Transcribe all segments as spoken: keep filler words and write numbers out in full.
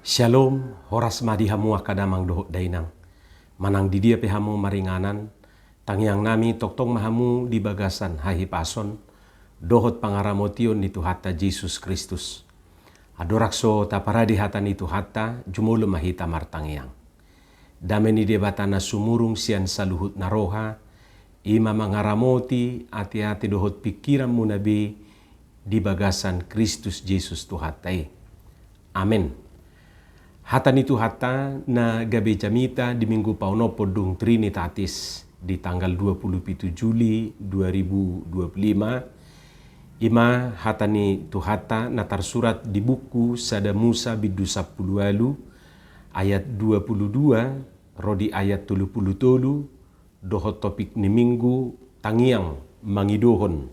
Syalom, horas ma di hamu angka damang dohot dainang. Manang di dia pe hamu maringanan, tangiang nami tongtong ma hamu di bagasan hahipason dohot pangaramotion ni Tuhanta Jesus Kristus. Andorang so taparade hata ni Tuhanta, jumolo ma hita martangiang. Dame ni Debata na sumurung sian saluhut na roha, i ma mangaramoti ateate dohot pingkiranmuna be di bagasan Kristus Jesus Tuhanta i. Amen. Hata ni Tuhanta na gabe jamita di Minggu paonomhon dung Trinitatis di tanggal dua puluh pitu Juli dua ribu dua puluh lima, i ma hata ni Tuhanta na tarsurat di buku Sada Musa bindu sampulu ualu ayat dua puluh dua ro di ayat tolu puluh tolu, dohot topik ni Minggu: Tangiang mangidohon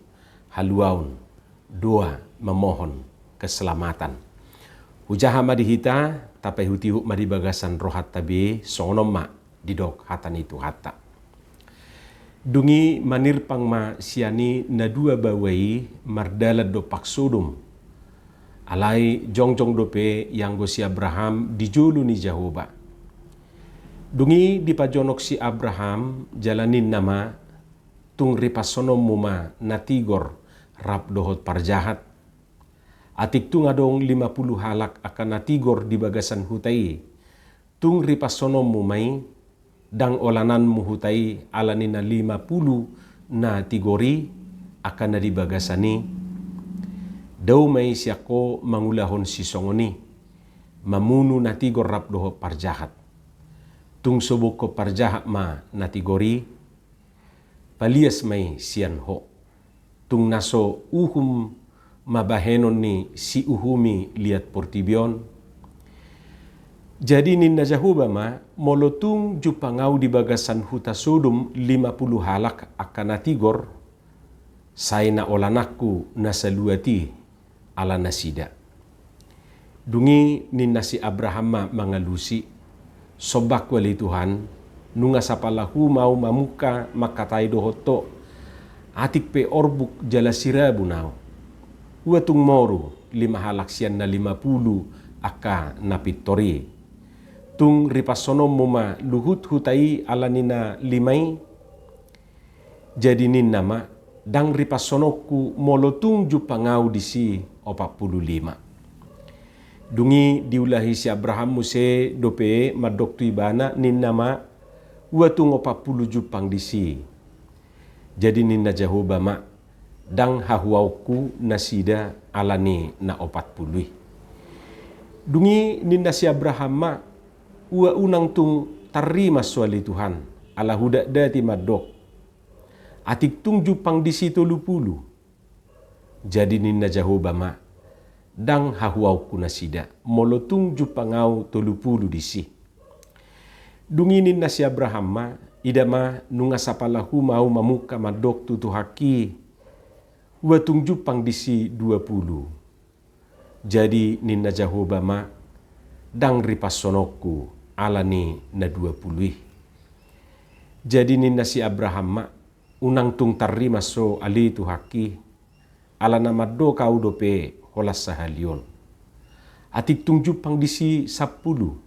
haluaon, doa memohon keselamatan. Hujaha ma di hita, tapaihutihut ma di bagasan rohanta be, songon on ma didok hata ni Tuhanta. Dung i manirpang ma sian i na dua baoa i mardalan dompak Sodom. Alai jongjong dope ianggo si Abraham di jolo ni Jahowa. Dung i dipajonok si Abraham jala ninna ma: Tung ripashononmu ma na tigor rap dohot parjahat. Atik tung adong lima pulu halak angka na tigor di bagasan huta i, tung ripashononmu ma i, ndang olananmu huta i ala ni na lima pulu na tigor i angka na di bagasan i? Dao ma i sian ho mangulahon sisongon i, mamunu na tigor rap dohot parjahat. Tung so bungkon parjahat ma na tigor i, palias ma i sian ho. Tung na so uhum ma bahenon ni siuhum i liat portibi on? Jadi ninna Jahowa ma: Molo tung jumpang ahu di bagasan huta Sodom lima pulu halak angka na tigor, sai na olananku na saluat i ala nasida. Dung i ninna si Abraham ma mangalusi: Sombangku ale Tuhan, nunga sapalahum ahu mamungka mangkatai dohot ho, atik pe orbuk jala sirabun ahu. Ua tung moru lima halak sian na lima pulu angka na pintor i. Tung ripashononmu ma luhut huta i ala ni na lima i? Jadi ninna ma: Ndang ripashononku molo tung jumpang ahu disi opat pulu lima. Dung i diulahi si Abraham muse dope mandok tu ibana, ninna ma: Ua tung opat pulu jumpang disi. Jadi ninna Jahowa ma: Ndang hahuaonku nasida ala ni na opat pulu i. Dung i ninna si Abraham ma: Ua unang tung tarrimas ho ale Tuhan, ala hudakdati mandok: Atik tung jumpang disi tolu pulu. Jadi ninna Jahowa ma: Ndang hahuaonku nasida molo tung jumpang ahu tolu pulu disi. Dung i ninna si Abraham ma: Ida ma, nunga sapalahum ahu mamungka mandok tu Tuhanki: Ua tung jumpang disi dua pulu. Jadi ninna Jahowa ma: Ndang ripashononku ala ni na dua pulu i. Jadi ninna si Abraham ma: Unang tung tarrimas ho ale Tuhanki, ala na mandok ahu dope holan sahali on. Atik tung jumpang disi sampulu.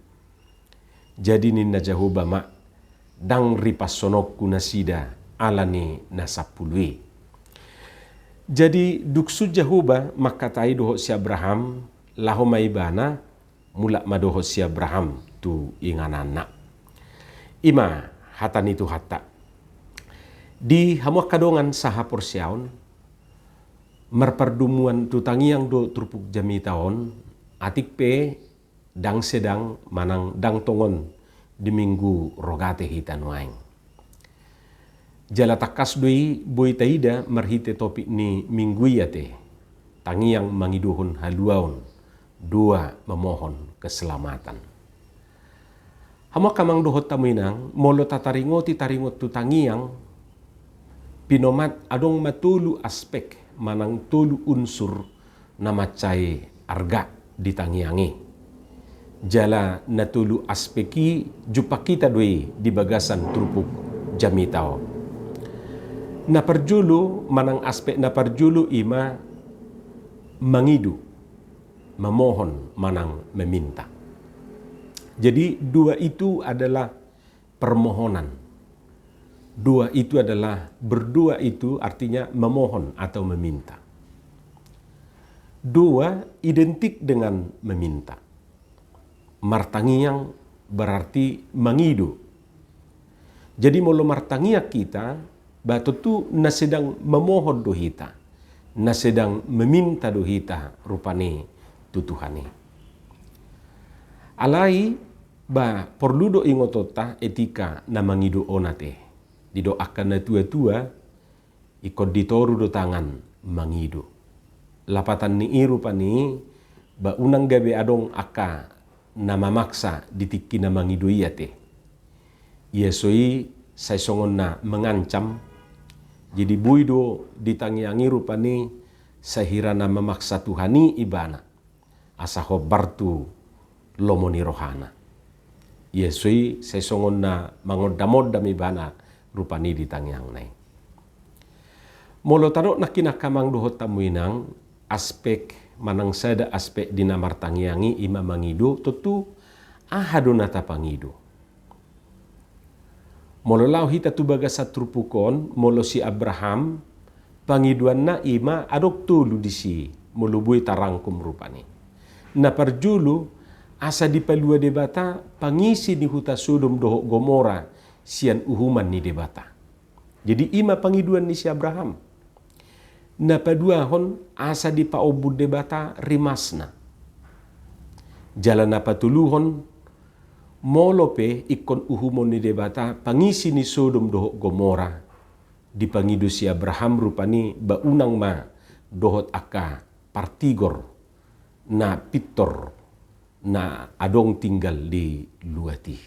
Jadi ninna Jahowa ma: Ndang ripashononku nasida ala ni na sampulu i. Jadi dung sun Jahowa mangkatai dohot si Abraham, laho ma ibana, mulak ma dohot si Abraham tu ingananna. I ma hata ni Tuhanta. Di hamu angka dongan sahaporseaon, marpardomuan tu tangiang do turpuk jamita on, atik pe ndang sedang manang ndang tongon di Minggu Rogate hita nuaeng. Jala tangkas do i boi taida marhite topik ni Minggu i ate: Tangiang mangidohon haluaon, doa memohon keselamatan. Hamu angka amang dohot hamu inang, molo tataringoti taringot tu tangiang, pinomat adong ma tolu aspek manang tolu unsur na mansai arga di tangiang i. Jala na tolu aspek i jumpang hita do i di bagasan turpuk jamita on. Na parjolo manang aspek na parjolo i ma mangido, memohon manang meminta. Jadi, doa itu adalah permohonan. Doa itu adalah, berdoa itu artinya memohon atau meminta. Doa identik dengan meminta. Martangiang berarti mangido. Jadi, molo martangiang hita, ba tontu na sedang memohon do hita, na sedang meminta do hita rupani tu Tuhan i. Alai, ba porlu do ingotonta etika na mangido on ate. Didok angka na tua-tua, ingkon di toru do tangan mangido. Lapatan ni i rupani, ba unang gabe adong angka na mamaksa di tingki na mangido i ate. Ia so i sai songon na mengancam. Jadi boi do di tangiang i rupani, sai hira na mamaksa Tuhan i ibana asa hombar tu lomo ni rohana. Ia so i sai songon na mangondam-ondam ibana rupani di tangiangna i. Molo tadok nangkin angka amang dohot hamu inang, aspek manang sada aspek di na martangiang i ima mangido, tontu aha do na tapangido? Molo laho hita tu bagasan turpuk on, molo si Abraham, pangidoanna ima adong tolu disi, molo boi tarangkum rupani. Na parjolo, asa dipalua Debata pangisi ni huta Sodom dohot Gomora sian uhuman ni Debata. Jadi ima pangidoan ni si Abraham. Na paduahon, asa dipaombun Debata rimasna. Jala na patoluhon, molo pe ingkon uhumon ni Debata pangisi ni Sodom dohot Gomora, dipangido si Abraham rupani ba unang ma dohot angka partigor na pintor na adong tinggal di luat i.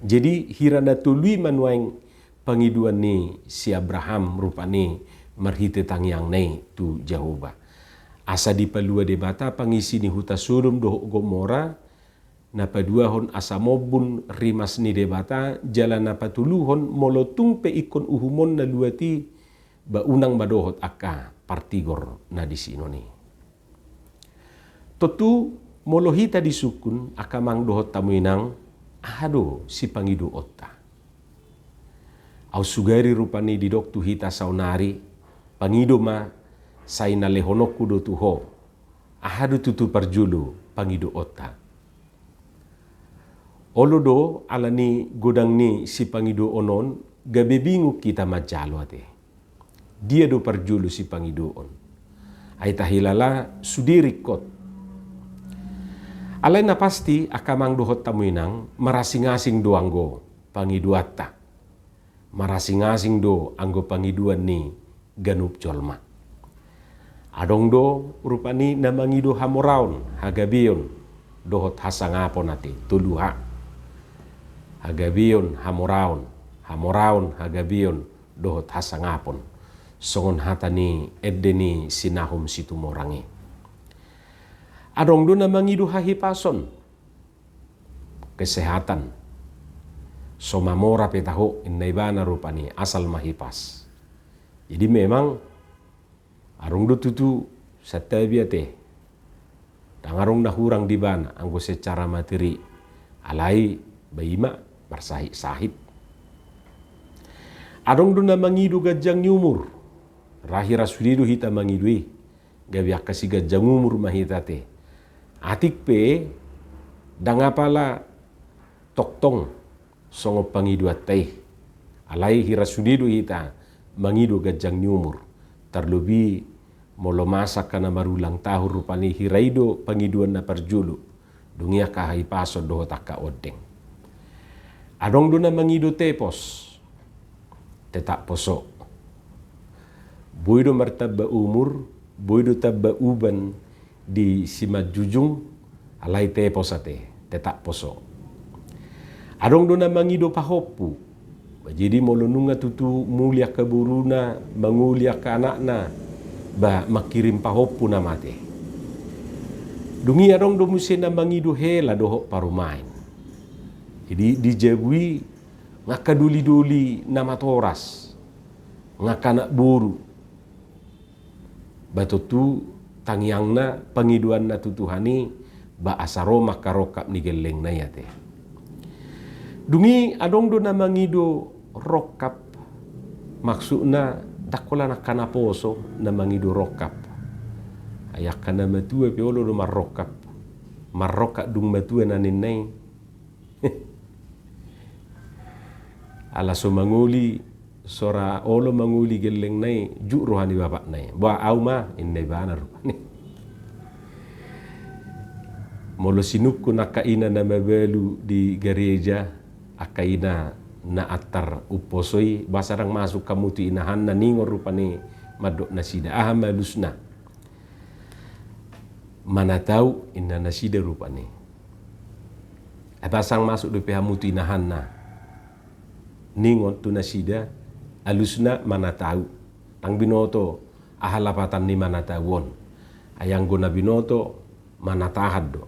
Jadi hira na tolu i ma nuaeng pangidoan ni si Abraham rupani marhite tangiangna i tu Jahowa. Asa dipalua Debata pangisi ni huta Sodom dohot Gomora, na paduahon asa mombun rimas ni Debata, jala na patoluhon molo tung pe ingkon uhumonna luat i, ba unang ma dohot angka partigor na disi on i. Tontu molo hita disungkun angka amang dohot hamu inang, aha do sipangidoonta? Ahu sugari rupani didok tu hita saonari, pangido ma, sai na lehononku do tu ho. Aha do tutu parjolo pangidoonta? Olo do, ala ni godang ni sipangidoon on, gabe bingung hita manjalo ate. Dia do parjolo sipangidoon? Ai tahilala sude ringkot. Alai na pasti angka amang dohot hamu inang, marasing-asing do anggo pangidoanta. Marasing-asing do anggo pangidoan ni ganup jolma. Adong do rupani na mangido hamoraon, hagabeon, dohot hasangapon ate, tolu ha. Hagabeon, hamoraon, hamoraon, hagabeon, dohot hasangapon. Songon hata ni ende ni si Nahum Situmorang i. Adong do na mangido hahipason, kesehatan. So mamora pe taho, inna ibana rupani, asal ma hipas. Jadi memang adong do tutu santabi ate. Ndang adong na hurang di ibana anggo secara materi. Alai ba ima marsahit-sahit. Adong do na mangido ganjang ni umur. Ra hira sude do hita mangido i. Gabe angka siganjang umur ma hita ate. Atik pe ndang apala tongtong songon pangidoanta i. Alai hira sude do hita mangido ganjang ni umur. Tarlobi molo masa angka na marulang tahun rupani, hira i do pangidoan na parjolo. Dung i angka hahipason dohot angka ondeng. Adong do na mangido tepos. Tetap poso. Boi do martamba umur, boi do tamba uban di simanjujung, alai tepos ate, tetap poso. Adong do na mangido pahompu. Jadi molo nunga tutu muli angka boruna, mangoli angka anakna, ba mangkirim pahompu nama ate. Dung i adong do muse na mangido hela dohot parumaen. Jadi di jabu i nga angka doli-doli na matoras, nga angka anak boru. Ba tontu tangiangna, pangidoanna tu Tuhan i, ba asa ro ma angka rongkap ni gellengna i ate. Dung i adong do na mangido rongkap, maksudna ndang holan angka na poso na mangido rongkap. Ai angka na matua pe olo do marrongkap. Marrongkap dung matua na ninna i. Ala so mangoli, so ra olo mangoli gellengna i, jut roha ni bapakna i. Bah, au ma, inna ibana rupani. Molo sinungkun angka ina na mabalu di gareja, angka ina na antar umposo i, boasa ndang masuk hamu tu inahanna, ningon rupani mandok nasida. Aha ma alusna? Mana tau, inna nasida rupani. Ai boasa ndang masuk dope hamu tu inahanna, ningon tu nasida, alusna mana tau. Ndang binoto aha lapatan ni mana tau on. Ai anggo na binoto, mana tahan do.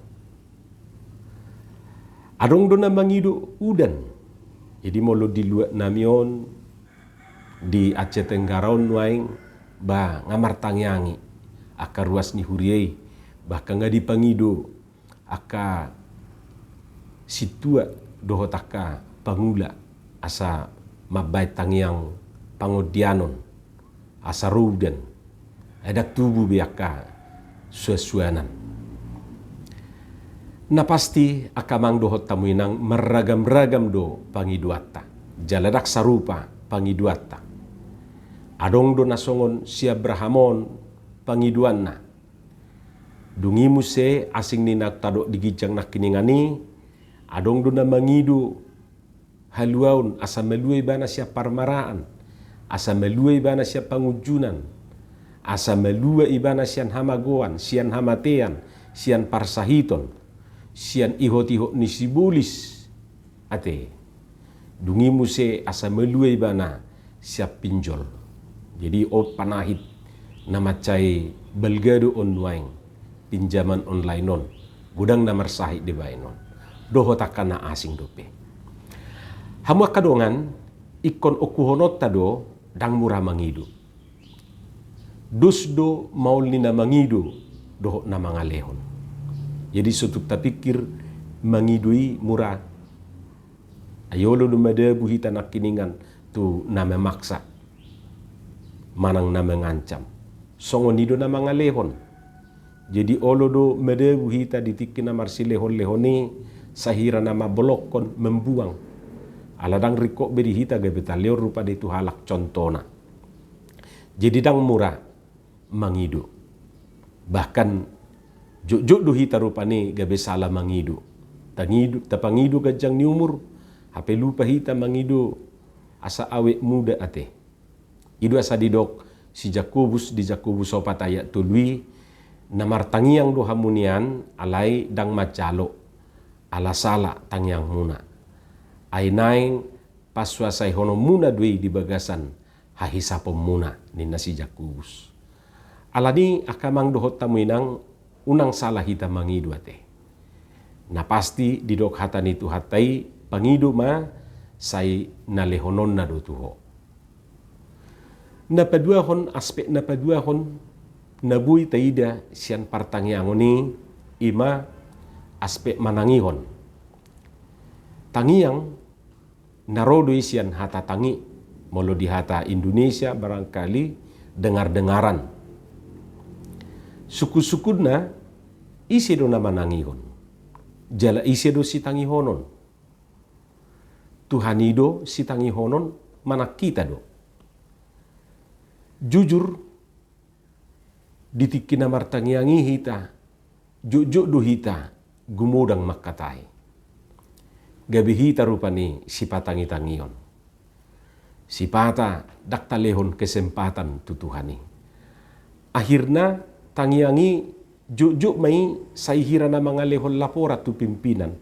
Adong do na mangido udan. Jadi molo di luat nami on, di Aceh Tenggara on nuaeng, bah, nga martangiangi angka ruas ni huria i, bahkan nga dipangido angka sintua dohot angka pangula asa mambaen tangiang pangondianon asa ro udan. Ai ndang tubu be angka suansuanan. Na pasti angka amang dohot hamu inang, marragamragam do pangidoanta. Jala ndang sarupa pangidoanta. Adong do na songon si Abraham on pangidoanna. Dung i muse asing ni na tadok di ginjang nangkiningan i, adong do na mangido haluaon asa malua ibana sian parmaraan, asa malua ibana sian pangunjunan, asa malua ibana sian hamagoan, sian hamatean, sian parsahiton, sian ihotihot ni sibolis. Ate. Dung i muse asa malua ibana sian pinjol. Jadi on panahit na mansai balga do on nuaeng, pinjaman online on, godang na marsahit dibaen on. Dohot angka na asing dope. Hamu angka dongan, ingkon okuhononta do, ndang mura mangido. Dos do maol ni na mangido dohot na mangalehon. Jadi so tung tapingkir mangido i mura. Ai olo do madabu hita nangkiningan tu na memaksa manang na mengancam. Songon i do na mangalehon. Jadi olo do madabu hita di tingki na marsilehonlehon i, sahira na mambolongkon, membuang. Ala ndang ringkot be di hita gabe talehon rupani tu halak contohna. Jadi ndang mura mangido. Bahkan jotjot do hita rupani gabe sala mangido. Tangido, tapangido ganjang ni umur, hape lupa hita mangido asa awet muda ate. I do asa didok si Jakobus di Jakobus opat ayat tolu i, na martangiang do hamu nian, alai ndang manjalo, ala sala tangiangmuna. Ai naeng pansuasaihononmuna do i di bagasan hahisaponmuna, ninna si Jakobus. Alani angka amang dohot hamu inang, unang sala hita mangido ate. Na pasti didok hata ni Tuhanta i, pangido ma, sai na lehononna do tu ho. Na paduahon, aspek na paduahon na boi taida sian partangiangon i, i ma aspek manangihon. Tangiang na ro do i sian hata tangi, molo di hata Indonesia barangkali dengar-dengaran. Sungkunsungkunna, ise do na manangihon? Jala ise do sitangihonon? Tuhan i do sitangihonon manang hita do? Jujur, di tingki na martangiang i hita, jotjot do hita gumodang mangkatai. Gabe hita rupani sipatangitangion. Sipata ndang talehon kesempatan tu Tuhan i. Akhirna tangiang i jotjot ma i sai hira na mangalehon laporan tu pimpinan.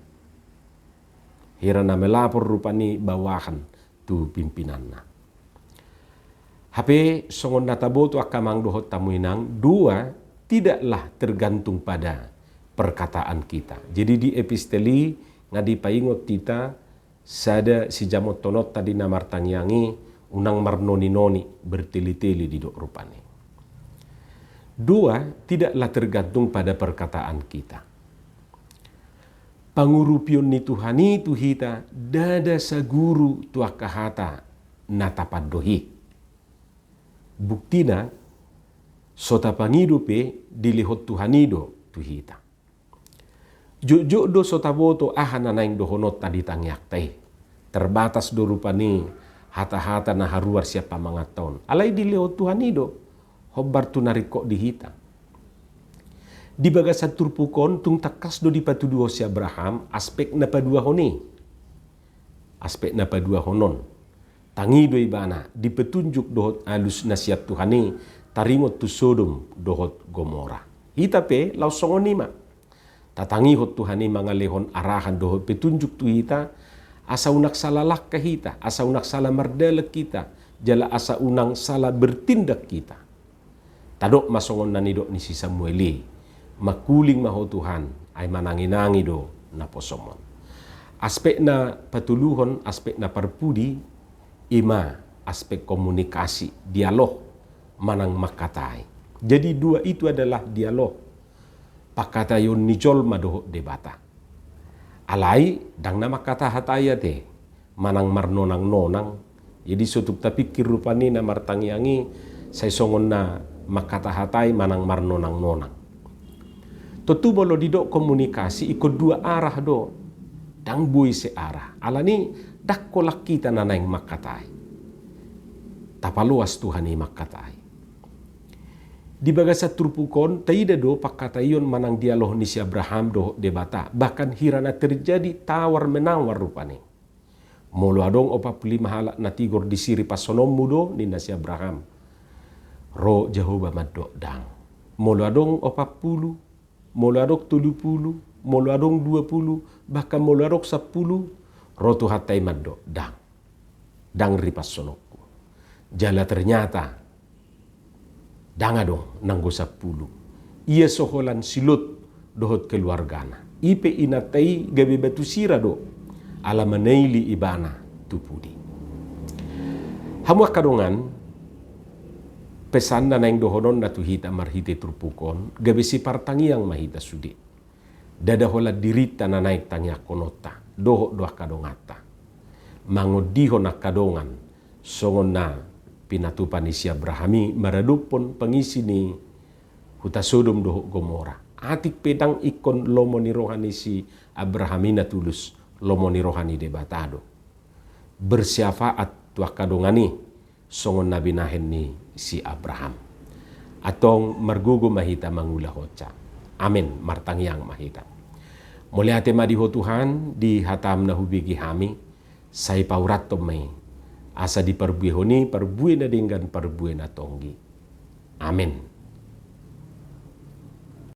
Hira na melapor rupani bawahan tu pimpinanna. Hape songon na taboto angka amang dohot hamu inang, doa tidaklah tergantung pada perkataan kita. Jadi di epistel i nga dipaingot hita sada sijamothononta di na martangiang i, unang marnoninoni, bertele-tele didok rupani. Doa tidaklah tergantung pada perkataan kita. Pangurupion ni Tuhan i tu hita ndada saguru tu angka hata na tapandohi. Buktina, so tapangido pe dilehon Tuhan i do tu hita. Jotjot do so taboto aha na naeng dohononta di tangiangta i. Terbatas do rupani hata-hata na haruar sian pamanganta on. Alai dilehon Tuhan i do hombar tu na ringkot di hita. Di bagasan turpuk on tung tangkas do dipatuduhon si Abraham aspek na paduahon i. Aspek na paduahon on. Tangi do ibana di petunjuk dohot alus na sian Tuhan i taringot tu Sodom dohot Gomora. Hita pe laos songon i ma. Tatangihon Tuhan i mangalehon arahan dohot petunjuk tu hita, asa unang sala langka hita, asa unang sala mardalan hita, jala asa unang sala bertindak hita. Tadok ma songon na nidok ni si Samuel i, mangkuling ma ho Tuhan, ai manangi-nangi do naposom on. Aspek na patoluhon, aspek na parpudi, i ma aspek komunikasi, dialog, manang mangkatai. Jadi dua itu adalah dialog. Pangkataion ni jolma dohot Debata. Alai, ndang na mangkatahatai ate, manang marnonang-nonang. Jadi so tung tapingkir rupani na martangiang i, sai songon na mangkatahatai manang marnonang-nonang. Tontu molo didok komunikasi ingkon dua arah do. Ndang boi searah. Alani ndang holan hita na naeng mangkatai. Tapaloas Tuhan i mangkatai. Di bagasan turpuk on, taida do pangkataion manang dialog ni si Abraham dohot Debata, bahkan hira na terjadi tawar-menawar rupani. Molo adong opat pulu lima halak na tigor disi ripanshononmu do, ninna si Abraham. Ro Jahowa mandok ndang. Molo adong opat pulu, molo adong tolu pulu, molo adong dua pulu, bahkan molo adong sampulu, ro Tuhanta i mandok ndang. Ndang ripanshononku. Jala ternyata ndang adong nanggo sampulu. Ia so holan si Lot dohot keluargana. I pe inanta i gabe batu sira do. Ala manaili ibana tu pudi. Hamu angka dongan, pesan na naeng dohononna tu hita marhite turpuk on, gabe sipartangiang ma hita sude. Ndada holan dirinta na naeng tangiangkononta, dohot do angka donganta. Mangondihon angka dongan, songon na pinatupa ni si Abraham i maradophon pangisi ni huta Sodom dohot Gomora. Atik pe ndang ingkon lomo ni roha ni si Abraham i na tulus, lomo ni roha ni Debata do. Bersyafaat tu angka dongan i, songon na binahen ni si Abraham. Antong margogo ma hita mangulahonsa. Amen, martangiang ma hita. Mauliate ma di Ho Tuhan, di hataM na hubege hami, sai paurathon ma i. Asa diparbuehon i parbue na denggan parbue na tonggi. Amen.